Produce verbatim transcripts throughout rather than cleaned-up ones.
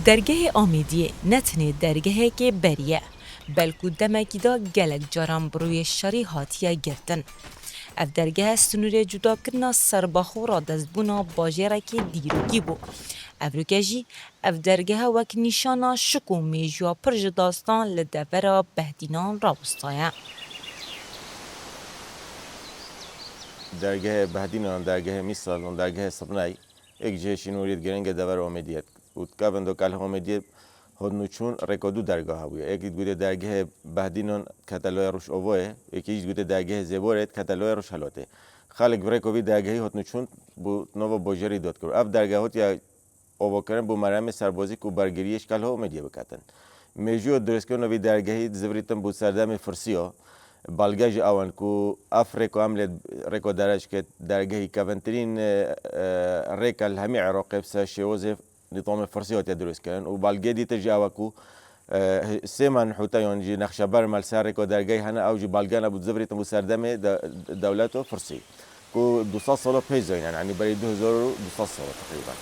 Dergehê Amêdiyê ne tenê dergehekê berî ye, belkû demekî de gelek caran bi rûyê şerî hatiye girtin. Ev dergehe sinûrê cudakirina serbax û radestbûna bajêrekê dîrokî bû. Evroke jî ev dergehe wek nîşana şik û mêjûya pir ji dastan li devera Behdînan rawestaye. Dergehê Behdînan, dergehê Mîsal û dergehê Sibnay êk cihê şînoriyê giring e dever Amêdiyê. Û kevin do kal Amêdiyê hotnûçûn rêko du dergah hebûye. Êkî digotê dergehê Behdînan kete loya Rojovayê, êkî jî digotê dergehê Zêborê kete loya Rojhelatê. Xelk bi rêko vî dergehî hotnûçûn bû nava bajarî dot kir. Ev dergeh hotiye avakirin bû meremê serbazî ku bergiriyê ji kal Amêdiyê biketin. Mêjûya dirêskirina vî dergehî zivrîtin bû serdemê firsiya. Balge ji ew in ku ev rêko em lê rêko derecikê dergehî kevintirîn, e, e, rêk e li hemî Iraqê bi ser şêwazê nîzamê firsî hatiye dirêstkirin û balgê dîtir jî ew e ku, e, sê menhûte yan jî nexşeber me li ser rêko dergehî hene, ew jî balge nebû zivrîtin bû serdemê de-, dewleto firsî ku du sed sala pêş zayînen, yanî berî du hezar û du sed sala teqrîben.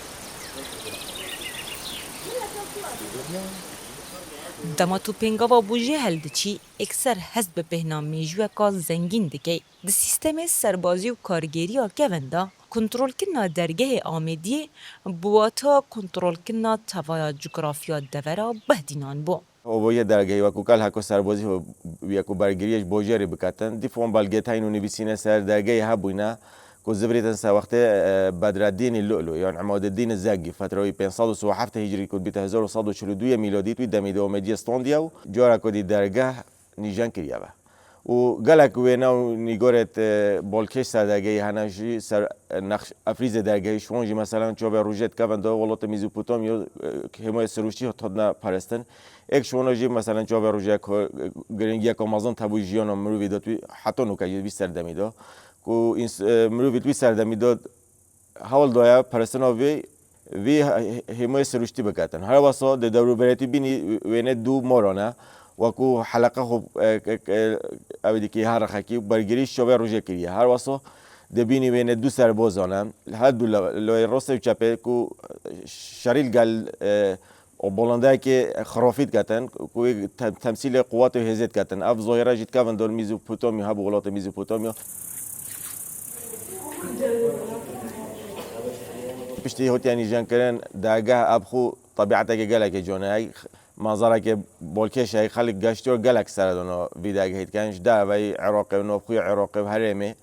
Dema tu pêngava bûjê hildiçî, êkser hest bi bêhna mêjûyeka zengîn dikey. Di sîstemê serbazî û kargêriya kevin de, kontrolkirina dergehê Amêdiyê bi wata kontrolkirina tevaya cografya devera Behdînan bû. Ovayê dergehê wekû kal heko serbazî ho-, wekû bergiriyê ji bajarê biketin. Dîf wan belgê tayin û nivîsîne ser dergehê hebûyne ku zivrîtin ser wextê, e, Bedreddînî Lu'lu yan Imadeddînî Zegî, fetra wî pênc sed û sî û heft Hicriyî ku dibîte hezar û sed û çil û duyê mîladî, wî demê de Amêdiyê standiye û careko dî dergeh nîjan kiriye ve. Û gelek wêne û nîgorêt, e, bolkêş ser dergehî hene jî ser, e, nexş-, efrîzê dergehî ji wan jî, meselen, çavê rojê dikevin di welatê Mîzopotamya, e, hêmayê sirûştî hatine parastin. Êk ji wana jî, meselen, çavê rojê ku, e, giringiyeke mezin hebû jiyana mirovî de, wî heta nûke jî vî serdemî de. Ku ins-, e, mirovî di wî serdemî de hewl daye perestina vê, vê he-, hêmayê sirûştî biketin. Her wesa di dewrûberêtî bînî wêne dû moran e, wekû heleqe xwe, e, e, e, ew dikî her rexekî bergirî şovê rojê kiriye. Her wesa di bînî wêne dû serbazan e. Her du la-, layê rastê û çepê ku şerî li gel, e, û bolandeyekê xirafî diketin, ku wê te-, temsîlê quwet û hêzê diketin. Ev zahîre jî dikevin dor Mîzopotamya, hebû welatê Mîzopotamya. Piştî hotiye nîjankirin, dergeh ev xwe tebîeteke gelekê can e. Manzarekê bolkêş e, xelk geştiyar gelek seredana vî dergehî dikin. Ji derveyî Iraqê û navxweya Iraqê û herêmê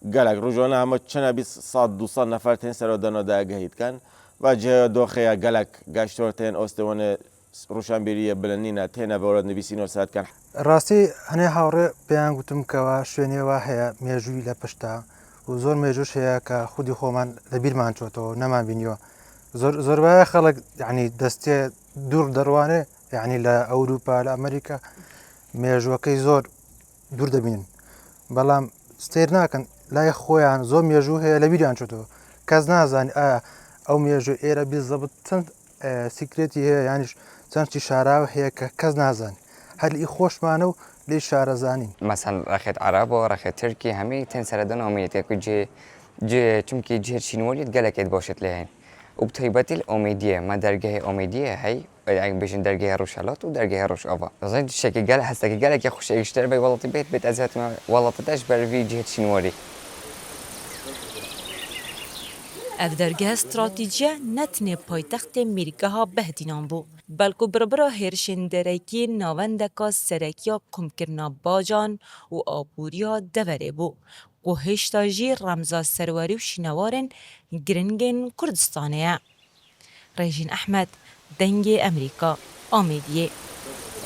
gelek rojane hema çi nebî sed du sed nefer tên seredana dergehî dikin. Ve cihê doxê ye gelek geştor tên ostê wan ê roşenbîriyê bilind nîne, têne vê ora nivîsîna ser dikin. Rastî hinê hawrê pêyan gotim ke wa şwênê wa heye, mêjûyî le pişt e û zor mêjûş heye ke xwedî xweman li bîrman çoto, neman bîniyo. Zor, zorbeya xelk, yanî destê dûr derwanê, yanî li Ewropa, li Amerîka mêjûyekey zor dûr dibînin. Belam stêr nakin, layê xweyan zor mêjû heye li bîryan çûto. Kes nazanî aya ew mêjû êre bî zebit çend, e, sîkretî heye, yanî çend tişt şaraw heye ke kes nazanî. Her li î xweş mane û lê şare zanîn. Meselen rexêt Erebo, rexêt Tirkî, hemî tên seredana Amêdiyê ku cihê, cihê, çimkî cihê şînwariyê gelekê di başêt lê heyîn. Û bi taybetî li Amêdiyê, me dergehê Amêdiyê hey, Eger bêjin dergehê Rojhelat û dergehê Rojava. Dizanî tiştekî gel, hesteke gelekê xweş ê ji derveyî welatê bêt, bêt ez hatime welatê te ji ber vî cihê şînwarî. Ev dergeh stratîjî ne tenê paytextê mîrgeha Behdînan bû, belku birbira hêrişên derekî navendeka serekî ya komkirina bacan û aboriya deverê bû, ku hêşta jî remza serwerî û şînewarên giringên Kurdistanê ye. Rêjîn Ehmed, Dengê Emerîka, Amêdiyê.